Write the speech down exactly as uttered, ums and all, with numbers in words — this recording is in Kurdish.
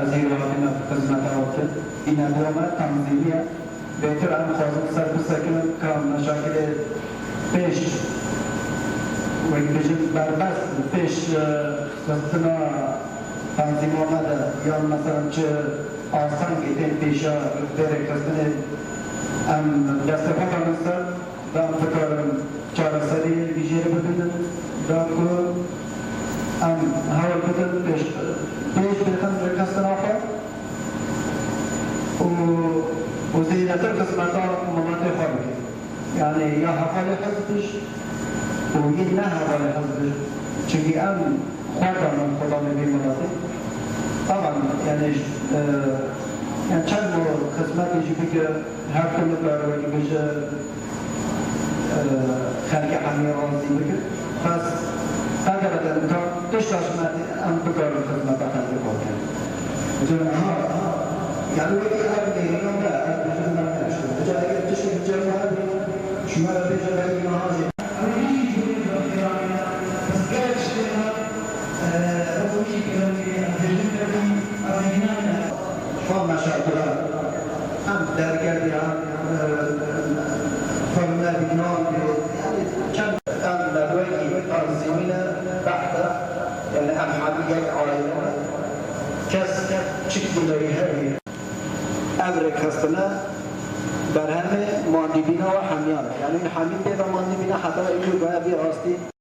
Ez hîro hatime xizmeta we kir. Îne dua me tanzîmî ye. Bêtir em xwazin ser bisekinin ka meşakilê pêş, wek bêjin, berbest pêş, e, xistina tanzîma me de, yan mesela çi astengê tên pêşiya vê rêkxistinê em destê xwe danin ser, da em bikarin çareseriyê vî jêrê bibînin, da ku em hewl bidin pêş, pêş bêxin rêkxistina xwe û, û zêdetir xizmeta miletê xwe bikin. Yani ya hevalê hizb û yê ne hevalê hizb. Çimkî em xwe danin xudanê vê miletê. Taban, yani, e, yani çend xizmetê jî bike, her tim nikare wekî bêje, e, xelkê hemî razî bike. Bes qedere de imkan tişta ji me em bikarin xizmeta xelkê xwe bikin. Cem, ha, ha. Yani wekî ev nêrînan de, ev bêjin me ne. Ca eger tiştek cem hebî, ji me re bêje belkî niha jî. Van meşakile em dergerdî, em, e, xwe ne bînan bê, yani çend em nebwekî tanzîmî ne behte, yani em hemî yek aile ne. Kes çik dileyî hebî. Ev rêkxistine berhemê mandîbîna we hemiyan e. Yani hemî pê ve mandîbîne heta îro gaya vî rastî.